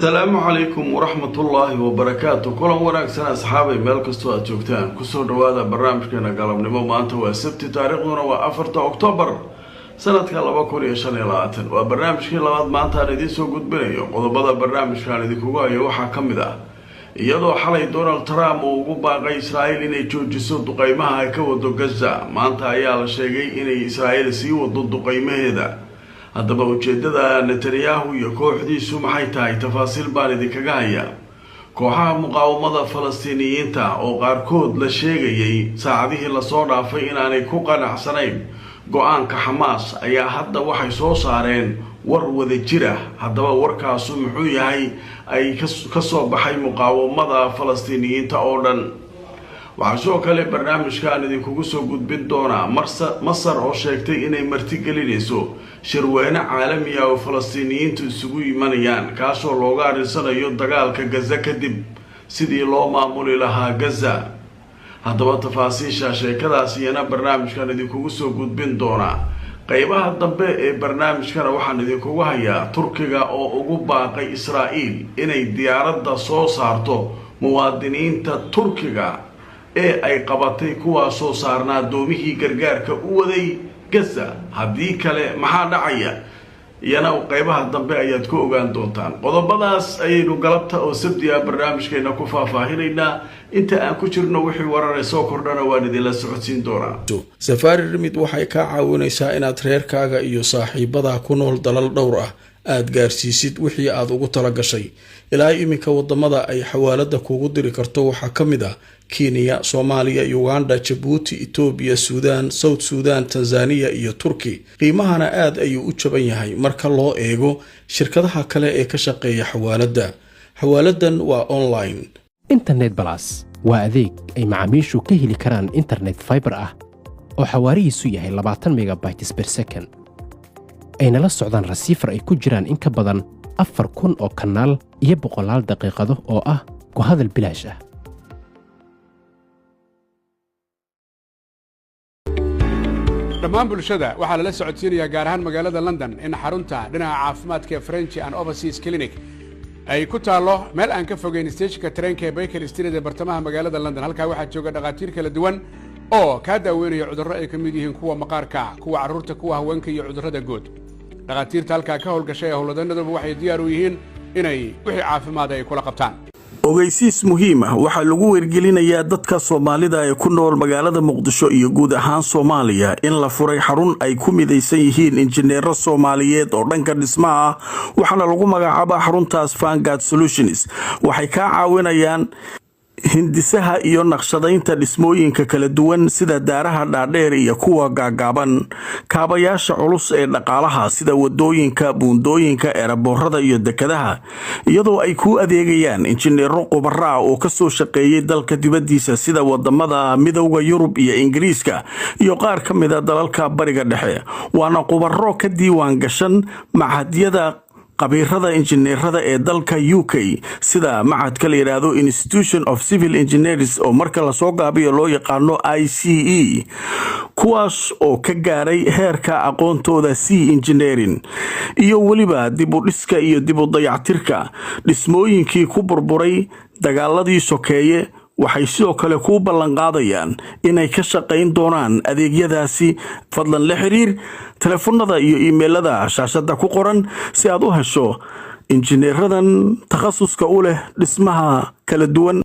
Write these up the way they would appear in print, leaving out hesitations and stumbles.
Asalaamu calaykum waraxmatullaahi wabarakaatu. Kulan wanaagsan asxaabay, meel kastoo aad joogtaan kusoo dhawaada barnaamijkeena galabnimo. Maanta waa Sabti, taariikhduna waa 4-ta Oktoobar sanadka 2025. Waa barnaamijkii labaad maanta aan idiin soo gudbinayo. Qodobada barnaamijkaan idinkugu hayo waxaa ka mid ah iyadoo xalay Donald Trump uu ugu baaqay Israa'iil inay joojiso duqeymaha ay ka wado Gaza, maanta ayaa la sheegay inay Israa'iil sii wado duqeymaheeda. Haddaba ujeedada Netanyahu iyo kooxdiisu maxay tahay? Tafaasiil baan idinkaga hayaa. Kooxaha muqaawamada Falastiiniyiinta oo qaarkood la sheegayay saacadihii lasoo dhaafay inaanay ku qanacsanayn go-aanka Xamaas ayaa hadda waxay soo saareen war wada jir ah. Haddaba warkaasu muxuu yahay ay kasoo baxay muqaawamada Falastiiniyiinta oo dhan? Waxaa sidoo kale barnaamijkaan idinkugu soo gudbin doonaa Masar oo sheegtay inay martigelinayso shirweyne caalami ah oo Falastiiniyiintu isugu imanayaan, kaasoo looga arrinsanayo dagaalka Gaza kadib sidii loo maamuli lahaa Gaza. Haddaba tafaasiisha sheekadaas iyana barnaamijkan idinkugu soo gudbin doonaa. Qeybaha dambe ee barnaamijkana waxaan idinkugu hayaa Turkiga oo ugu baaqay Israa'iil inay diyaaradda soo saarto muwaadiniinta Turkiga ee ay qabatay, kuwaasoo saarnaa doomihii gargaarka u waday Gaza. Haddii kale maxaa dhacaya? Iyana qeybaha dambe ayaad ku ogaan doontaan. Qodobadaas ayaynu galabta oo Sabti ah barnaamijkeena ku faahfaahinaynaa. Inta aan ku jirno wixii warare soo kordhana waan idinla socodsiin doonaa. Safari Remit waxay kaa caawinaysaa inaad reerkaaga iyo saaxiibadaa ku nool dalal dhowr ah aad gaarsiisid wixii aad ugu tala gashay. Ilaa iminka wadamada ay xawaalada kuugu diri karto waxaa ka mid ah Kenya, Soomaaliya, Uganda, Jabuuti, Itoobiya, Suudaan, South Suudan, Tanzaniya iyo Turki. Qiimahana aad ayuu u jaban yahay marka loo eego shirkadaha kale ee ka shaqeeya xawaaladda. Xawaaladan waa online. Internet Plus waa adeeg ay macaamiishu ka heli karaan internet fiber ah oo xawaarihiisu yahay 20 megabytes per second, ayna la socdaan receiver ay ku jiraan in ka badan 4000 oo kanaal iyo boqolaal daqiiqado oo ah ku hadal bilaash ah. Dhammaan bulshada waxaa lala socodsiinayaa, gaar ahaan magaalada London, in xarunta dhinaca caafimaadka ee French and Overseas Clinic ay ku taallo meel aan ka fogeyn steeshinka tareenka ee Baker Street ee bartamaha magaalada London. Halkaa waxaa jooga dhakhaatiir kala duwan oo kaa daaweynaya cudurro ay ka mid yihiin kuwa maqaarka, kuwa carruurta, kuwa haweenka iyo cudurrada guud. Dhakhaatiirta halkaa ka howlgashay ee howlwadanaduba waxay diyaar u yihiin inay wixii caafimaad ay kula qabtaan. Ogeysiis muhiim ah: waxaa lagu wargelinayaa dadka Soomaalida ee ku nool magaalada Muqdisho iyo guud ahaan Soomaaliya in la furay xarun ay ku midaysan yihiin injineero Soomaaliyeed oo dhanka dhismaha ah, waxaana lagu magacaabaa xaruntaas Vanguard Solutions. Waxay kaa caawinayaan hindisaha iyo naqshadaynta dhismooyinka kala duwan sida daaraha dhaadheer iyo kuwa gaagaaban, kaabayaasha culus ee dhaqaalaha sida wadooyinka, buundooyinka, eeraboorada iyo dekadaha, iyadoo ay kuu adeegayaan injineero khubaro ah oo kasoo shaqeeyay dalka dibaddiisa sida wadamada Midowda Yurub iyo Ingiriiska iyo qaar ka mida dalalka Bariga Dhexe. Waana khubaro ka diiwaan gashan machadyada khabiirada injineerada ee dalka UK, sida machadka la yidhaahdo Institution of Civil Engineers oo marka lasoo gaabiyo loo yaqaano ICE, kuwaas oo ka gaaray heerka aqoontooda C engineering, iyo weliba dib u dhiska iyo dib u dayactirka dhismooyinkii ku burburay dagaaladii sokeeye. Waxay sidoo kale kuu ballanqaadayaan inay ka shaqayn doonaan adeegyadaasi. Fadlan la xiriir telefoonada iyo iimeylada shaashada ku qoran si aad u hesho injineeradan takhasuska u leh dhismaha kala duwan.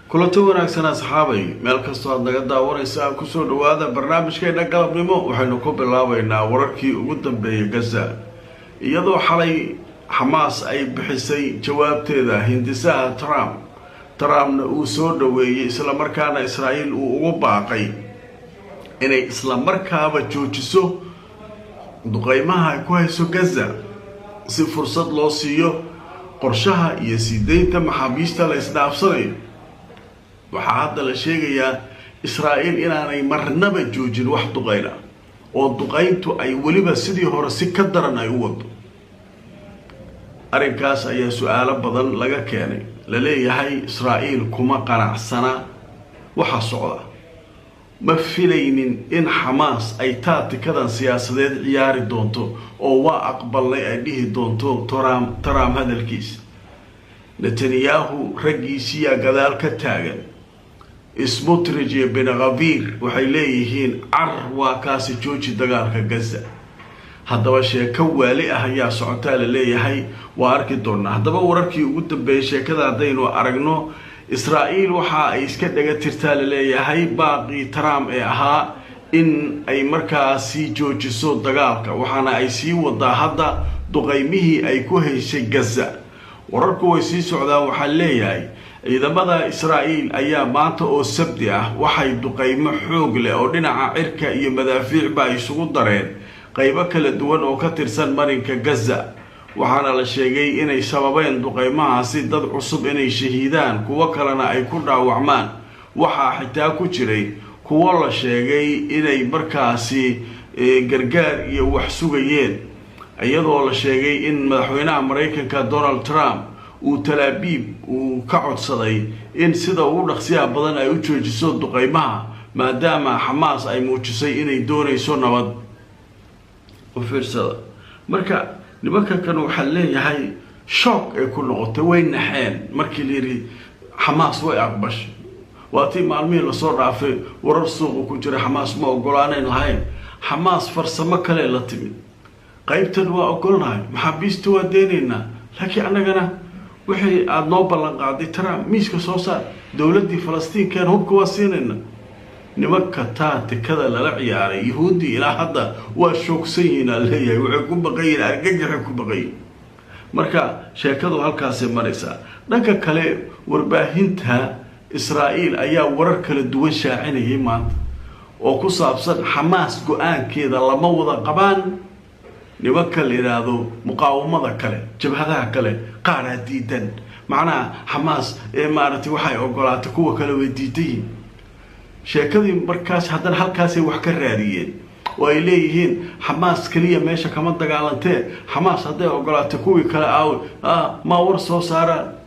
Kulanti wanaagsan asxaabay, meel kastoo aad naga daawanaysa, kusoo dhawaada barnaamijkeena galabnimo. Waxaynu ku bilaabaynaa wararkii ugu dambeeyay Gaza, iyadoo xalay Xamaas ay bixisay jawaabteeda hindisaha Trump, Trumpna uu soo dhaweeyey, islamarkaana Israa'iil uu ugu baaqay inay islamarkaaba joojiso duqeymaha ay ku hayso Gaza si fursad loo siiyo qorshaha iyo sii deynta maxaabiista la isdhaafsanayo. Waxaa hadda la sheegayaa Israa'iil inaanay marnaba joojin wax duqeyna oo duqeyntu ay weliba sidii hore si ka daran ay u wado. Arrinkaas ayaa su-aalo badan laga keenay, la leeyahay Israa'iil kuma qanacsana waxa socda, ma filaynin in Xamaas ay taatikadan siyaasadeed ciyaari doonto oo waa aqbalnay ay dhihi doonto Trump hadalkiis. Netanyahu raggiisiyaa gadaal ka taagan. Smotrich iyo Ben-Gvir waxay leeyihiin car waa kaasi, jooji dagaalka Gaza. Haddaba sheeko waali ah ayaa socotaa la leeyahay, waa arki doonaa. Haddaba wararkii ugu dambeeyay sheekada haddaynu aragno, Israa'iil waxa ay iska dhaga tirtaa la leeyahay baaqii Trump ee ahaa in ay markaasi joojiso dagaalka, waxaana ay sii wadaa hadda duqaymihii ay ku haysay Gaza. Wararku way sii socdaan. Waxaa leeyahay ciidamada Israa'iil ayaa maanta oo Sabdi ah waxay duqaymo xoog leh oo dhinaca cirka iyo madaafiicba ay isugu dareen qaybo kala duwan oo ka tirsan marinka Gaza, waxaana la sheegay inay sababeen duqaymahaasi dad cusub inay shahiidaan, kuwo kalena ay ku dhaawacmaan. Waxaa xitaa ku jiray kuwo la sheegay inay markaasi gargaar iyo wax sugayeen, iyadoo la sheegay in madaxweynaha Maraykanka Donald Trump uu Talaabiib uu ka codsaday in sida ugu dhaqsiyaha badan ay u joojiso duqaymaha, maadaama Xamaas ay muujisay inay doonayso nabad. U fiirsada, marka nimanka kan waxaa leeyahay shock ay ku noqotay, way naxeen markii la yidhi Xamaas way aqbashay. Waa tii maalmihii lasoo dhaafay warar suuqa ku jira Xamaas ma ogolaanayn lahayn. Xamaas farsamo kale la timid: qaybtan waa ogolnahay, maxaabiista waa deenaynaa, laakiin annagana wixii aada noo ballan qaaday Trump miiska soo saar, dowladdii Falastiinkeen hubka waa siinayna. Nimanka taatikada lala ciyaaray Yuhuuddii ilaa hadda waa shoogsan yihiin aa leeyahay, waxay ku baqan yihiin, argagaxay ku baqan yihin. Marka sheekadu halkaasay maraysaa. Dhanka kale, warbaahinta Israa'iil ayaa warar kala duwan shaacinayay maanta oo ku saabsan Xamaas go-aankeeda lama wada qabaan. Nimanka la yidhaahdo muqaawamada kale, jabhadaha kale, qaaraa diidan. Macnaha Xamaas ee maaragtay waxay ogolaatay, kuwa kale way diidan yihin sheekadii. Markaas haddana halkaasay wax ka raadiyeen oo ay leeyihiin Xamaas keliya meesha kama dagaalantee, Xamaas hadday ogolaatay kuwii kale aaw maa war soo saaraan?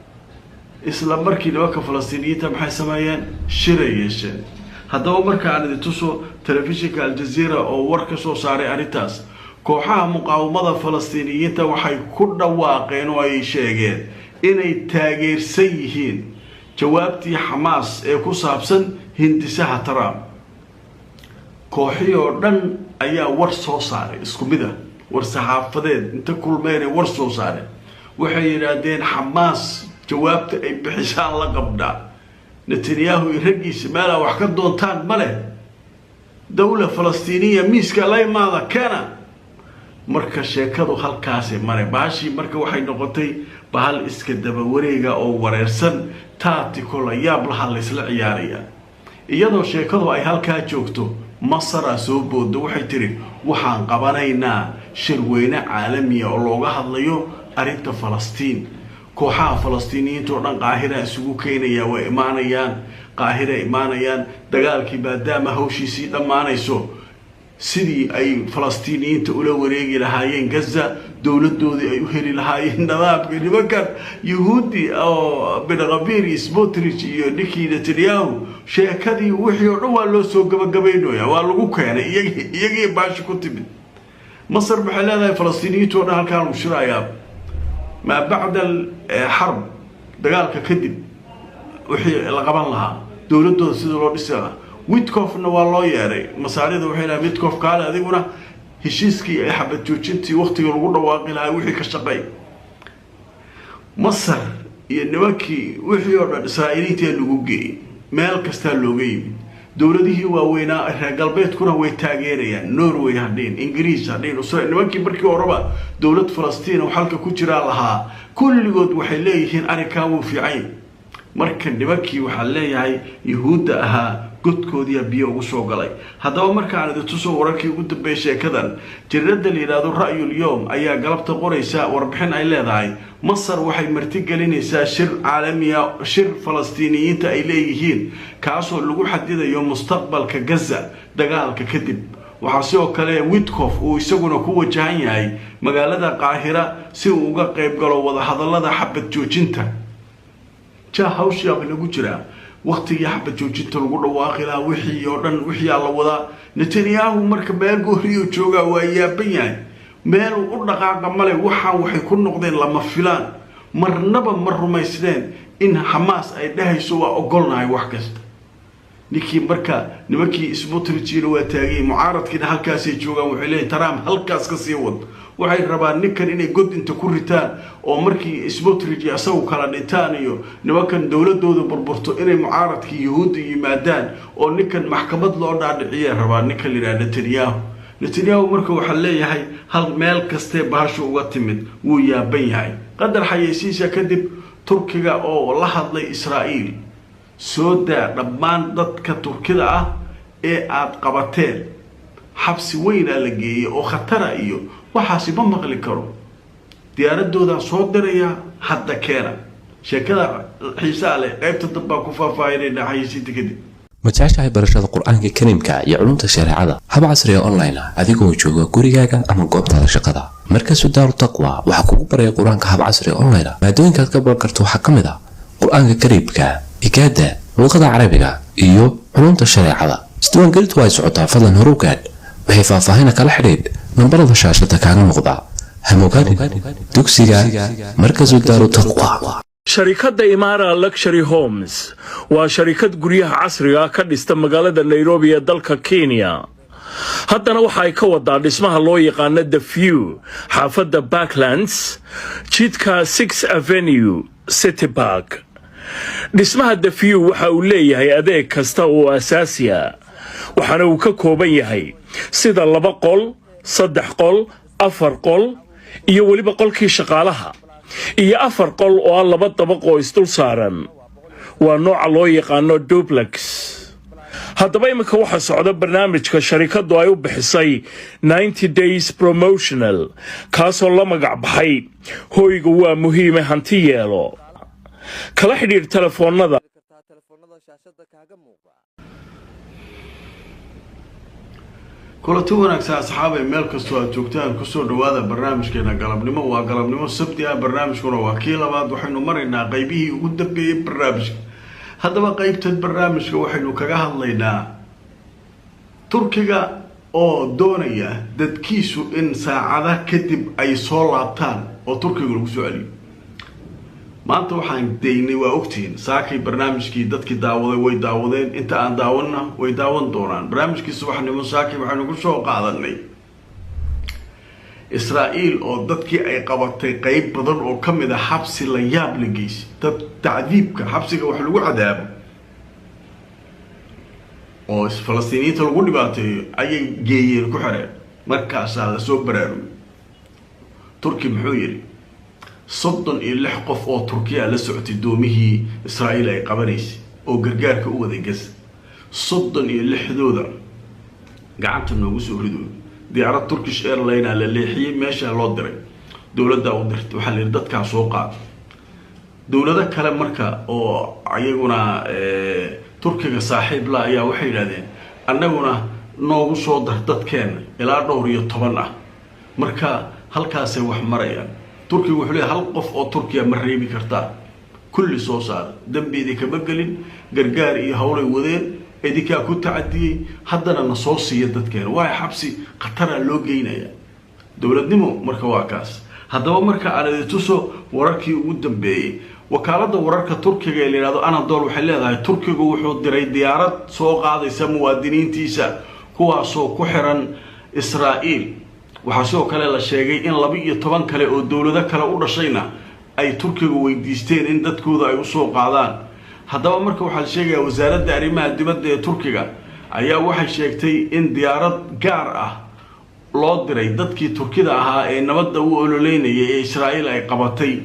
Isla markii nimanka Falastiiniyiinta maxay sameeyeen? Shiray yeesheen. Haddaba marka aan idin tuso telefishinka Aljazeera oo war ka soo saaray arrintaas, kooxaha muqaawamada Falastiiniyiinta waxay ku dhawaaqeen oo ay sheegeen inay taageersan yihiin jawaabtii Xamaas ee ku saabsan hindisaha Trump. Kooxii oo dhan ayaa war soo saaray isku mid ah, war saxaafadeed inta kulmeenay war soo saareen. Waxay yidhaahdeen Xamaas jawaabta ay bixisaan la qabnaa, Netanyahu iyo raggiisa meelaa wax ka doontaan ma leh, dawla falastiiniya miiska la imaada keena. Marka sheekadu halkaasay mare bahashii. Marka waxay noqotay bahal iska daba wareega oo wareersan, taatiko la yaab laha laysla ciyaaraya. Iyadoo sheekadu ay halkaa joogto, Masaraa soo boodo, waxay tiri waxaan qabanaynaa shirweyne caalamiya oo looga hadlayo arrinta Falastiin. Kooxaha Falastiiniyiinta oo dhan Qaahira isugu keenayaa, way imaanayaan, Qaahira imaanayaan. Dagaalkii maadaama hawshiisii dhammaanayso, sidii ay Falastiiniyiinta ula wareegi lahaayeen Gaza, dowladoodii ay u heli lahaayeen, nidaamka nimankan Yuhuudi oo Ben-Gvir iyo Smotrich iyo ninkii Netanyahu, sheekadii wixii oo dhan waa loo soo gabagabaynaya, waa lagu keenay iyagii baashi ku timid. Masar maxay leedahay? Falastiiniyiinta oo dhan halkaan lagu shirayaa, maa bacda alxarb, dagaalka kadib wixii la qaban lahaa, dowladooda sida loo dhisi lahaa. Witkoffna waa loo yeeray. Masaarida waxay lahay Witkoff kaale, adiguna heshiiskii ay xabad joojintii waktiga lagu dhawaaqi lahaa wixii ka shaqay. Masar iyo nimankii wixii oo dhan Israa'iiliintaa lagu geeyey, meel kastaa looga yimid. Dowladihii waaweynaa reer galbeedkuna way taageerayaan, Norway hadhiin, Ingiriis hadhiin, nimankii markii horeba dowlad Falastiin oo xalka ku jiraa lahaa, kulligood waxay leeyihiin arrinkaa wuu fiican. Marka nimankii waxaa leeyahay Yuhuudda ahaa godkoodiyaa biyo ugu soo galay. Haddaba markaan idin tuso wararkii ugu dambeeyay sheekadan, jaridada la yidhaahdo Ra'yul Yowm ayaa galabta qoraysa warbixin ay leedahay Masar waxay martigelinaysaa shir caalamiya, shir Falastiiniyiinta ay leeyihiin, kaasoo lagu xadidayo mustaqbalka Gaza dagaalka kadib. Waxaa sidoo kale Witkoff uu isaguna ku wajahan yahay magaalada Qaahira si uu uga qayb galo wadahadalada xabad joojinta. Ja hawshiyaaba lagu jiraa, waktigii xabad joojinta lagu dhawaaqi lahaa wixii oo dhan wixiyaa la wadaa. Netanyahu marka meel gooriyuu joogaa, waa yaaban yahay, meel u dhaqaaqa male. Waxaan waxay ku noqdeen lama filaan. Marnaba ma rumaysneen in Xamaas ay dhahayso waa ogolnahay wax kasta. Ninkii marka nimankii Smotrichina waa taagay, mucaaradkiina halkaasay joogaan, waxay leeyihin Trump halkaas ka sii wad. Waxay rabaan ninkan inay god inta ku ritaan oo markii Smotrich asagu kala dhintaan iyo nimankan dowladooda burburto inay mucaaradkii Yuhuudda yimaadaan oo ninkan maxkamad loo dhaadhiciyay rabaan, ninkan la yidhaha Netanyahu. Netanyahu marka waxaa leeyahay hal meel kastee bahashu uga timid wuu yaaban yahay. Qadar xayeysiisa kadib, Turkiga oo la hadlay Israa'iil: soo daa dhammaan dadka Turkida ah ee aada qabateen, xabsi weynaa la geeyey oo khatara iyo waxaasi ma maqli karo, diyaaradoodaa soo dirayaa hadda keena. Sheekada xiisaa leh qaybta dambaa ku faahfaahinayna xayeysiinta kadib. Ma jeceshahay barashada Qur-aanka Kariimka iyo culumta shareecada hab casriga online ah, adigoo jooga gurigaaga ama goobtaada shaqada? Markazu Daaru Taqwa waxaa kugu baraya Qur-aanka hab casriga online ah. Maadooyinkaad ka baran karto waxaa ka mid ah Qur-aanka Kariimka, higaada, luqada Carabiga iyo culumta shareecada. Isdiiwaangelintu ay socotaa, fadlan horugaadh. Waxay faahfaahina kala xidhiidh nambarada shaashada kaaga muuqda. Hamogaadhin dugsiga Markazu Daaru Taqwa. Sharikadda Imaara Luxury Homes waa sharikad guryaha casriga ka dhista magaalada Nairobi ee dalka Kenya. Haddana waxa ay ka wadaa dhismaha loo yaqaano The View, xaafadda Parklands, jidka 6 Avenue, City Park. Dhismaha The View waxa uu leeyahay adeeg kasta oo asaasi ah, waxaana uu ka kooban yahay sida laba qol, saddex qol, afar qol iyo weliba qolkii shaqaalaha iyo afar qol oo ah laba dabaq oo isdul saaran. Waa nooca loo yaqaano duplex. Haddaba iminka waxaa socda barnaamijka sharikaddu ay u bixisay 90 days promotional, kaasoo la magac baxay "Hoyga waa muhiime hanti yeelo". Kala xidhiidh telefoonnada. Telefoonada shaashada kaaga muuqda. Kulanti wanaagsan asxaabay, meel kastoo aad joogtaan, kusoo dhawaada barnaamijkeena galabnimo. Waa galabnimo Sabti ah, barnaamijkuna waa kii labaad. Waxaynu maraynaa qeybihii ugu dambeeyey barnaamijka. Haddaba qeybtan barnaamijka waxaynu kaga hadlaynaa Turkiga oo doonaya dadkiisu in saacada kadib ay soo laabtaan oo Turkiga lagu soo celiyo. Maanta waxaan daynay, waa ogtihiin, saakay barnaamijkii dadkii daawaday way daawadeen, inta aan daawanna way daawan doonaan. Barnaamijkii subaxnimo saakay waxaynu ku soo qaadanay Israa'iil oo dadkii ay qabatay qeyb badan oo ka mid a xabsi la yaab la geysay, dad tacdiibka xabsiga wax lagu cadaabo oo Falastiiniyiinta lagu dhibaateeyo ayay geeyeen, ku xireen. Markaasaa lasoo baraarugay. Turki muxuu yidhi? 36 qof oo Turkiya la socotay doomihii Israa'iil ay qabanaysay oo gargaarka u waday Gaza, 36dooda gacanta noogu soo ridoy. Diyaarad Turkish Airline la leexiyey, meeshaa loo diray, dowladdaa u dirtay, waxaa la yidhi dadkaa soo qaada. Dowlado kale marka oo ayaguna Turkiga saaxiib la ayaa waxay yidhahdeen annaguna noogu soo dar dadkeena ilaa dhowr iyo toban ah. Marka halkaasay wax marayaan. Turkiga wuxuu leeyahay hal qof oo Turkiya ma reebi kartaa, kulli soo saara, dembi idinkama gelin, gargaar iyo howlay wadeen, idinkaa ku tacadiyey, haddana na soo siiya dadkeena, waayo xabsi khataraa loo geynaya. Dowladnimo marka waa kaas. Haddaba marka aan idin tuso wararkii ugu dambeeyey, wakaaladda wararka Turkiga ee la yidhahdo Anadol waxay leedahay Turkigu wuxuu diray diyaarad soo qaadaysa muwaadiniintiisa kuwaasoo ku xiran Israa'iil. Waxaa sidoo kale la sheegay in 12 kale oo dowlado kale u dhashayna ay Turkiga weydiisteen in dadkooda ay usoo qaadaan. Haddaba marka waxaa la sheegayaa wasaaradda arrimaha dibadda ee Turkiga ayaa waxay sheegtay in diyaarad gaar ah loo diray dadkii Turkida ahaa ee nabadda u ololeynayay ee Israa'iil ay qabatay.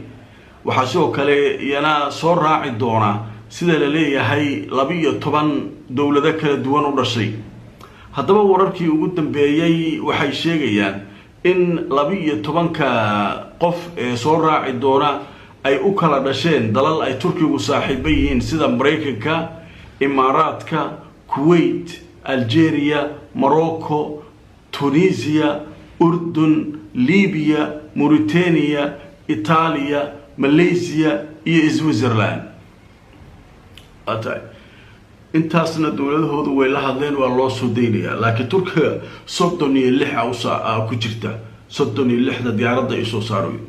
Waxaa sidoo kale iyana soo raaci doona, sida la leeyahay, 12 dowlado kala duwan u dhashay. Haddaba wararkii ugu dambeeyey waxay sheegayaan in 12-ka qof ee soo raaci doona ay u kala dhasheen dalal ay Turkigu saaxiibo yihiin, sida Maraykanka, Imaaraadka, Kuwait, Algeria, Morocco, Tunisia, Urdun, Libiya, Mauritania, Itaaliya, Malaysia iyo Switzerland. Tahay intaasna dowladahoodu way la hadleen, waa loo soo daynayaa. Laakiin Turkiga 36 a ku jirta, 36-da diyaaradda ay soo saarayo.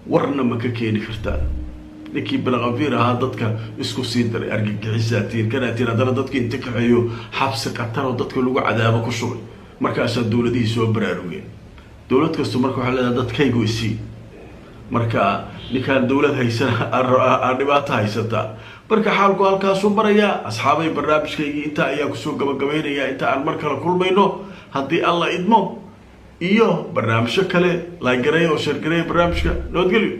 Warna ma ka keeni kartaan? Ninkii Benqafiir ahaa dadka isku sii daray, argagixisaatiin kanaatiin, haddana dadka inta kaxeeyo xabsi qataroo dadka lagu cadaabo ku shubay. Markaasaa dowladihii soo baraarugeen. Dowlad kastu marka waxaa leedahay dadkaygu isii. Marka ninkaan dowlad haysan aa dhibaato haysataa. Marka xaalku halkaasuu marayaa. Asxaabay, barnaamijkaygii intaa ayaa kusoo gabagabaynayaa. Inta aan mar kale kulmayno haddii Alla idmo iyo barnaamijyo kale, like gareeya oo share gareeya barnaamijka. Nabadgelyo.